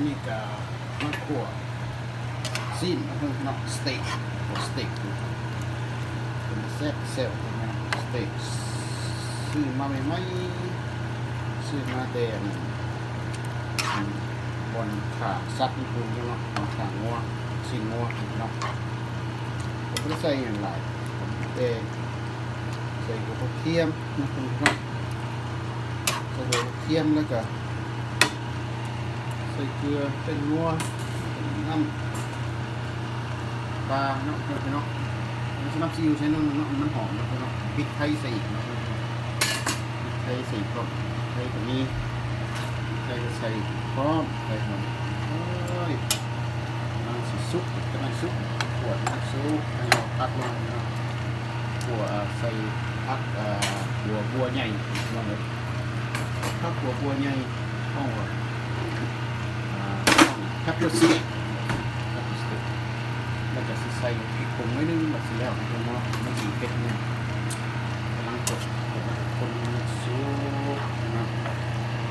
ນີ້ກະມາຂົ້ວຊີ້ນເນາະ ເນາະ ສະເຕັກ ຂົ້ວສະເຕັກ ເປັນຕາແຊບແຊວເນາະ ສະເຕັກ ຊື້ມາໃໝ່ໆ ຊື້ມາແຕ່ອັນ ບ່ອນຂ້າສັດຢູ່ພຸ້ນເນາະ ບ່ອນຂ້າງົວ ຊີ້ນງົວເນາະ ກໍບໍ່ໄດ້ໃສ່ຫຍັງຫຼາຍ ແຕ່ໃສ່ຫົວກະທຽມເນາະ ເນາະ ໃສ່ຫົວກະທຽມ ແລ້ວກະໃສ່ເກືອ ແປ້ງນົວ ນ້ຳປາເນາະ ເນາະ ເນາະ ແລ້ວໃສ່ນ້ຳຊີອິ້ວໃສ່ໜ້ອຍໜຶ່ງເນາະ ມັນຫອມເນາະ ເນາະ ພິກໄທໃສ່ອີກເນາະ ພິກໄທໃສ່ອີກພ້ອມ ໄທກໍມີ ໄທກໍໃສ່ພ້ອມ ໄທຫອມ ໂອ້ຍ ກຳລັງຊິສຸກ ກຳລັງສຸກ ຂົ້ວໃຫ້ມັນສຸກ ໃຫ້ເຮົາພັກລົງເນາະ ຂົ້ວ ເອີ ໃສ່ຜັກ ເອີ ບົວ ບົວໃຫຍ່ ພີ່ນ້ອງເອີຍ ຜັກບົວ ບົວໃຫຍ່ ເຮົາ ອ່າ ເຮົາ pepper stick pepper stick ແລ້ວກໍຊິໃສ່ພິກຜົງໜ້ອຍໜຶ່ງ ແລ້ວຊິແລ້ວເນາະ ມັນຊິເຜັດແດ່ ກຳລັງກົດ ຄົນໃຫ້ມັນສຸກເນາະ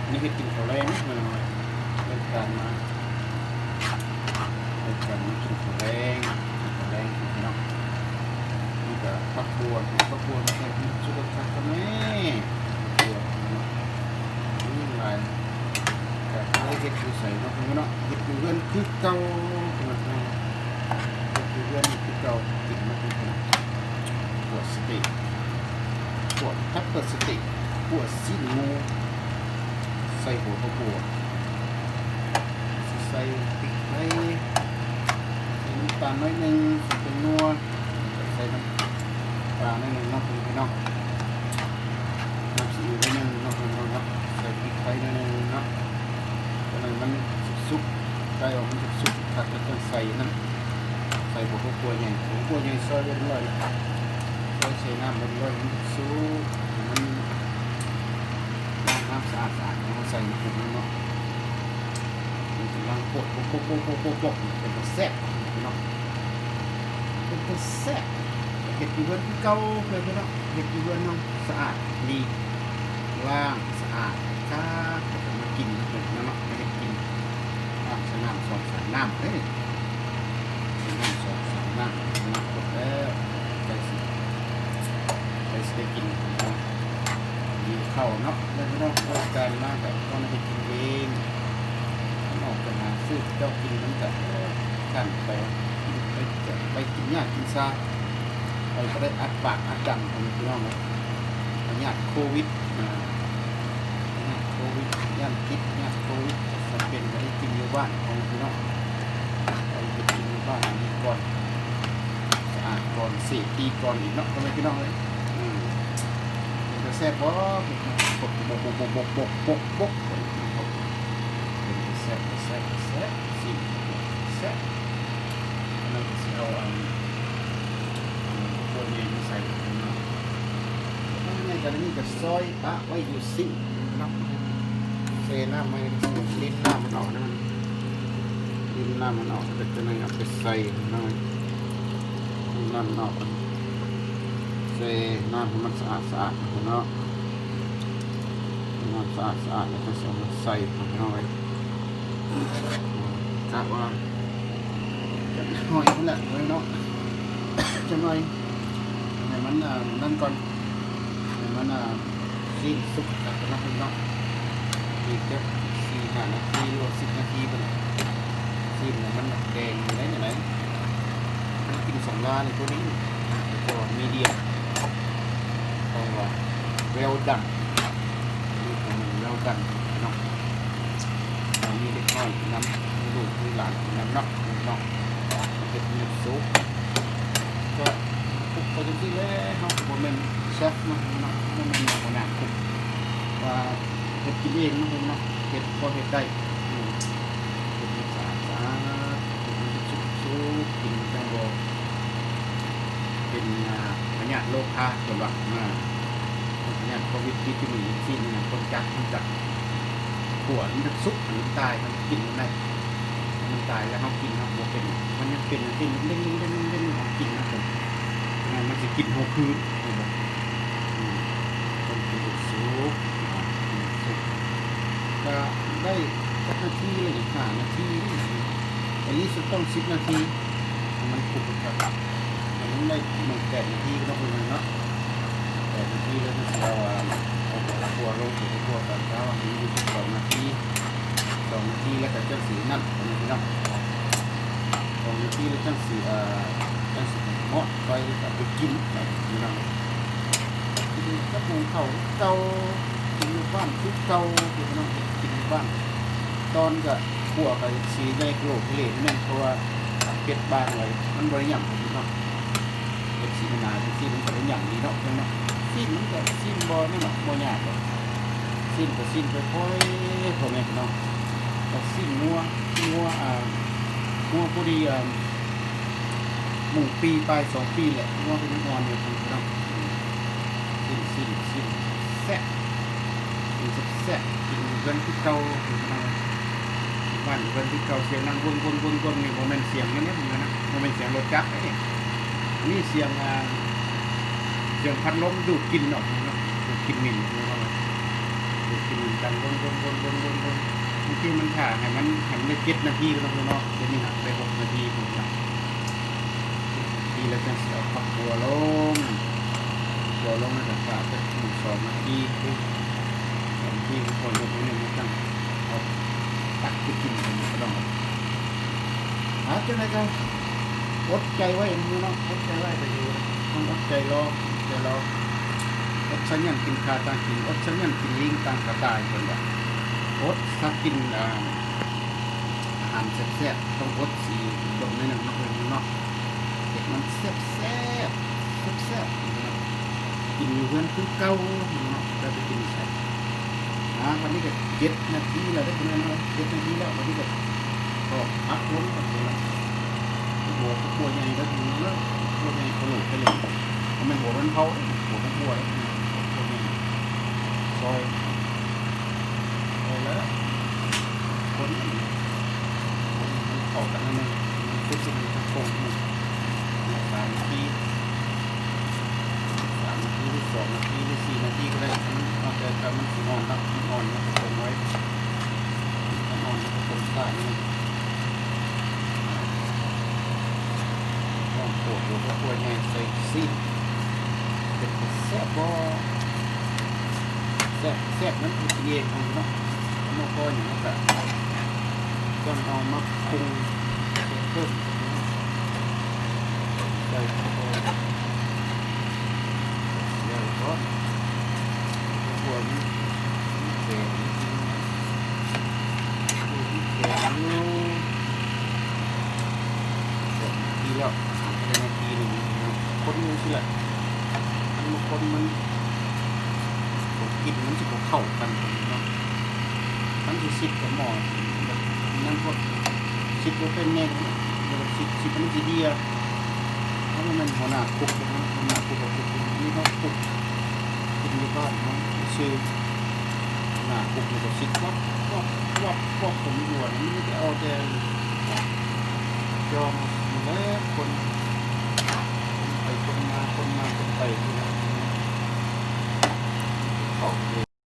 ນີ້ເຮັດກິນເຂົ້າແລງເນາະ ເລື່ອງການມາ ເຮັດກັນກິນເຂົ້າແລງ ກິນເຂົ້າແລງພີ່ນ້ອງ ນີ້ກະຜັກບົວ ຜັກບົວມາໃສ່ ສຸດຄັກແນ່ ບົວເນາະ ນີ້ຫຼາຍ ກະເຮັດຢູ່ໃສເນາະ ພີ່ນ້ອງເນາະ ເຮັດຢູ່ເຮືອນຄືເກົ່າ ເຮັດຢູ່ເຮືອນຄືເກົ່າ ກິນມາຄືເກົ່າ ຂົ້ວສະເຕັກ ຂົ້ວ pepper stick ຂົ້ວຊີ້ນໝູ ໃສ່ຫົວເຂົ້າຂົ້ວ ຊິໃສ່ພິກໄທ ໃສ່ນ້ຳຕານໜ້ອຍໜຶ່ງ ໃສ່ແປ້ງນົວ ໃສ່ນ້ຳປາໜ້ອຍໜຶ່ງເນາະ ພີ່ນ້ອງ ນ້ຳຊີອິ້ວໜ້ອຍໜຶ່ງເນາະ ພີ່ນ້ອງເນາະ ໃສ່ພິກໄທໜ້ອຍໜຶ່ງເນາະ ຈັກໜ້ອຍມັນສຸກໆ ໃກ້ວ່າມັນຈະສຸກຄັກ ແລ້ວຈັ່ງໃສ່ນັ້ນ ໃສ່ຫົວເຂົ້າຂົ້ວໃຫຍ່ ຫົວເຂົ້າຂົ້ວໃຫຍ່ຊອຍໄວ້ຮຽບຮ້ອຍແລ້ວ ຊອຍໃສ່ນ້ຳໄວ້ຮຽບຮ້ອຍ ມັນສຸກ ໃຫ້ມັນລ້າງນ້ຳສະອາດໆ ເອົາມາໃສ່ໃນຖົງເນາະ ມັນກຳລັງປົກໆໆໆ ເປັນຕາແຊບພີ່ນ້ອງ ເປັນຕາແຊບ ເຮັດຢູ່ເຮືອນຄືເກົ່າເລີຍພີ່ນ້ອງ ເຮັດຢູ່ເຮືອນເຮົາສະອາດດີ ລ້າງສະອາດຄັກ ແລ້ວກໍມາກິນເນາະ ມາເຮັດກິນ ນ້ຳ ໃສ່ນ້ຳສອງສາມນ້ຳເດ້ ໃສ່ນ້ຳສອງສາມນ້ຳ ນ້ຳກົດແລ້ວ ໃກ້ຊິ ໃກ້ຊິໄດ້ກິນ ຫິວເຂົ້າເນາະ ແລ້ວພີ່ນ້ອງ ໂຄງການມາກໍຕ້ອງເຮັດກິນເອງ ອອກໄປຫາຊື້ເຂົາເຈົ້າກິນມັນກໍ ເອີ ຄັນໄປ ໄປ ໄປກິນຍາກກິນຊາ ໄປບໍ່ໄດ້ ອັດປາກອັດດັງ ພໍ່ແມ່ພີ່ນ້ອງເອີຍ ພະຍາດໂຄວິດ ອ່າ ພະຍາດໂຄວິດ ຢ້ານຕິດພະຍາດໂຄວິດ ຈຳເປັນກໍໄດ້ກິນຢູ່ບ້ານ ພໍ່ແມ່ພີ່ນ້ອງ ໄປເຮັດກິນຢູ່ບ້ານດີກ່ອນ ສະອາດກ່ອນ ເຊບດີກ່ອນອີກເນາະ ພໍ່ແມ່ພີ່ນ້ອງເອີຍ ເປັນຕາແຊບບໍ່ ເປັນຕາແຊບ ເປັນຕາແຊບ ແຊບ ແຊບ ແຊບ ອັນນັ້ນກໍຊິເອົາອັນ ອັນຕົວໃຫຍ່ມາໃສ່ເນາະ ຕົວໃຫຍ່ກໍນີ້ກໍຊອຍປະໄວ້ຢູ່ຊິງເນາະ ເຊນ້ຳໄວ້ ລິນນ້ຳມັນອອກນະ ລິນນ້ຳມັນອອກ ແລ້ວກໍຈັ່ງໃດເອົາໄປໃສ່ເນາະ ລິນນ້ຳມັນອອກ ເຊນ້ຳໃຫ້ມັນສະອາດໆເນາະ ນ້ຳສະອາດໆ ແລ້ວກໍຊິເອົາມາໃສ່ເນາະ ພີ່ນ້ອງເອີຍ ກະວ່າ ຈັກໜ້ອຍພຸ້ນແຫຼະເນາະ ຈັກໜ້ອຍ ໃຫ້ມັນ ອ່າ ນັ້ນກ່ອນ ໃຫ້ມັນ ອ່າ ຊີ້ນສຸກຄັກກ່ອນເນາະ ພີ່ນ້ອງເນາະ ອີກຈັກສີ່ຫ້ານາທີ ຫຼືວ່າສິບນາທີພຸ້ນແຫຼະ ຊີ້ນມັນແດງຢູ່ໃດ ໃດ ມັນກິນສຳລານຢູ່ໂຕນີ້ ເຂົາເຈົ້າວ່າມີດຽມ ເຂົາເອີ້ນວ່າ well done ອັນນີ້ເຂົາເອີ້ນ well done ເນາະ ເຮົາມີເດັກນ້ອຍກິນນຳ ມີລູກມີຫຼານກິນນຳເນາະ ເຮັດໃຫ້ມັນສຸກ ກໍຄຸກໄປຈັ່ງຊີ້ແຫຼະ ເຮົາກໍບໍ່ແມ່ນເຊຟເນາະ ເຮົາບໍ່ແມ່ນຫົວໜ້າຄຸກ ວ່າເຮັດກິນເອງເນາະ ເຮັດເນາະ ເຮັດພໍເຮັດໄດ້ ອືມ ເຮັດໃຫ້ສະອາດສະອາດ ເຮັດໃຫ້ມັນສຸກໆ ກິນມັນຈັ່ງບໍ່ເປັນ ອ່າ ພະຍາດໂລຄາ ເພິ່ນວ່າ ອ່າ ພະຍາດໂຄວິດຕິດຢູ່ນີ້ ຊີ້ນມັນຍັງຄົນຈັກ ຄົນຈັກ ຂົ້ວໃຫ້ມັນສຸກ ໃຫ້ມັນຕາຍ ມັນກິນໄດ້ ມັນຕາຍແລ້ວເຮົາກິນເຮົາບໍ່ເປັນ ມັນຍັງເປັນ ເປັນເດ້ງໆ ເດ້ງໆ ເດ້ງໆ ເຮົາກິນນະ ມັນຊິກິນເຮົາຄືນ ເຫັນບໍ່ ອືມ ຕ້ອງກິນໃຫ້ສຸກ ກິນໃຫ້ສຸກ ກະໄດ້ຈັກນາທີລະນີ້ ຫ້ານາທີ ນີ້ສຸດຕ້ອງສິບນາທີ ໃຫ້ມັນຄົບຄັກ. ໃຫ້ມັນໄດ້ໝົດແປດນາທີເນາະ ເນາະ ແປດນາທີແລ້ວຈັ່ງຊິເອົາ ເອົາຫົວຂົ້ວລົງ ຫົວຂົ້ວຕອນເຊົ້າ ໃຫ້ມັນຢູ່ສອງນາທີ ສອງນາທີແລ້ວກໍຈັ່ງຊິນັ້ນ ພີ່ນ້ອງ ສອງນາທີແລ້ວຈັ່ງຊິ ເອີ ຈັ່ງຊິມອດໄຟ ແລ້ວກໍໄປກິນ ພີ່ນ້ອງ. ກິນກັບຫຸງເຂົ້າຄືເກົ່າ ກິນຢູ່ບ້ານຄືເກົ່າ ພີ່ນ້ອງ ເຮັດກິນຢູ່ບ້ານ. ຕອນກໍຂົ້ວກໍຊິໃຫຍ່ໂລເລ ນັ້ນ ເພາະວ່າເຮັດບາງໄວ້ ມັນບໍ່ໄດ້ຫຍັງ ພີ່ນ້ອງ. ເຮັດສີໜາໆຈັ່ງຊີ້ ມັນກໍໄດ້ຫຍັງດີເນາະ ພີ່ນ້ອງເນາະ. ຊີ້ນມັນກໍຊີ້ນບໍ່ນັ້ນດອກ ບໍ່ຍາກດອກ. ຊີ້ນກໍຊີ້ນຄ່ອຍໆ ພໍ່ແມ່ພີ່ນ້ອງ. ກໍຊີ້ນງົວ ງົວ ອ່າ ງົວພໍດີ ອ່າ ໜຶ່ງປີປາຍ ສອງປີແຫຼະ ງົວກໍຍັງອ່ອນຢູ່ ພີ່ນ້ອງ. ຊີ້ນ ຊີ້ນ ຊີ້ນແຊບ ຊີ້ນແຊບໆ ກິນຢູ່ເຮືອນຄືເກົ່າ ພີ່ນ້ອງ. ບ້ານເພິ່ນຄືເກົ່າ ສຽງດັງວົນໆໆໆ ນີ້ບໍ່ແມ່ນສຽງນັ້ນເດ້ ບໍ່ແມ່ນສຽງລົດຈັກເດ້. ອັນນີ້ສຽງ ອ່າ ສຽງພັດລົມດູດກິ່ນອອກເນາະ ດູດກິ່ນເໝັນເນາະ ດູດກິ່ນເໝັນດັງວົນໆໆໆໆ. ບາງທີມັນຖ້າໃຫ້ມັນ ໃຫ້ມັນໄດ້ເຈັດນາທີເນາະ ດຽວນີ້ນະໄດ້ຫົກນາທີພຸ້ນນະ. ເຈັດນາທີແລ້ວຈັ່ງຊິເອົາຝັກບົວລົງ ບົວລົງແລ້ວກໍຖ້າຈັກໜຶ່ງສອງນາທີ ສອງນາທີ ພໍຍົກໜ້ອຍໜຶ່ງ ຈັ່ງເອົາຕັກໄປກິນກັນ ພີ່ນ້ອງ. ອ່າ ຈັ່ງໃດກໍອົດໃຈໄວ້ ພີ່ນ້ອງ ອົດໃຈໄວ້ກໍຢູ່ ຕ້ອງອົດໃຈລໍ ໃຈລໍ. ອົດສະຫຍັນກິນຂ້າຕ່າງກິນ ອົດສະຫຍັນກິນລີງຕ່າງກະຕ່າຍ ເພິ່ນວ່າ ອົດສະກິນ ອ່າ ອາຫານແຊບໆ ຕ້ອງອົດສີດົນໜ້ອຍໜຶ່ງເນາະ ເພິ່ນເນາະ. ເຮັດມັນແຊບໆ ແຊບໆ ກິນຢູ່ເຮືອນຄືເກົ່າເນາະ ບໍ່ໄດ້ໄປກິນໃສ. ອ່າ ບັດນີ້ກໍເຈັດນາທີແລ້ວເດີ ພີ່ນ້ອງເນາະ ເຈັດນາທີແລ້ວ. ບັດນີ້ກໍ ກໍພັກລົງ ບັດນີ້ນະ ຫົວ ຫົວໃຫຍ່ເດີ ຫົວໃຫຍ່ ໂຄໂລ ໂຄໂລ ບໍ່ແມ່ນຫົວມັນເຜົາເດ້ ຫົວ ຫົວ ຫົວໃຫຍ່ ຊອຍ ຊອຍແລ້ວ ຄົນ ຄົນໃຫ້ມັນເຂົ້າກັນໜ້ອຍໜຶ່ງ ມັນສຸກໜ້ອຍໜຶ່ງ ມັນຄົງໜ້ອຍໜຶ່ງ ສາມນາທີ ສາມນາທີ ຫຼື ສອງນາທີ ຫຼື ສີ່ນາທີກໍໄດ້ ມັນ ເອົາແຕ່ ແຕ່ມັນຊິອ່ອນເນາະ ມັນອ່ອນເຮົາກໍຄົງໄວ້ ມັນອ່ອນເຮົາກໍຄົງຊ້າໜ້ອຍໜຶ່ງ. ລອງໂຂກຫົວ ຫົວໃຫຍ່ໃສ່ຊີ້ນ ເປັນຕາແຊບບໍ່? ແຊບ ແຊບນຳກິນເອງເນາະ ບໍ່ພໍຫຍັງກໍຈັ່ງເອົາມາປຸງເພີ່ມ ໃສ່ເຂົ້າໄປ ແລ້ວກໍ ພວກນີ້ແຂງຢູ່ ພວກນີ້ແຂງຢູ່ ພວກນີ້ແລ້ວ ໄດ້ນາທີໜຶ່ງ ຄົນຢູ່ຊີ້ແຫຼະ ຄັນບໍ່ຄົນມັນ ຂອງກິນມັນຊິບໍ່ເຂົ້າກັນເນາະ. ຄັນຊິຊິດກັບໝໍ້ແບບນັ້ນ ພວກຊິດບໍ່ເປັນແນ່ ຊິດ ຊິດມັນຊິເຫ່ຍ. ຖ້າບໍ່ແມ່ນຫົວໜ້າຄຸກ ຫົວໜ້າຄຸກກໍຄຸກ ມີເຮົາຄຸກກິນຢູ່ບ້ານເຮົາຊື່ ໜ້າຄຸກນີ້ກໍຊິດວັບ ວັບ ວັບ ວັບ ຜົມຫົວນີ້ ມັນມີແຕ່ເອົາແຕ່ຈອງນີ້ແຫຼະ ຄົນ ຄົນໄປຄົນມາ ຄົນມາຄົນໄປຢູ່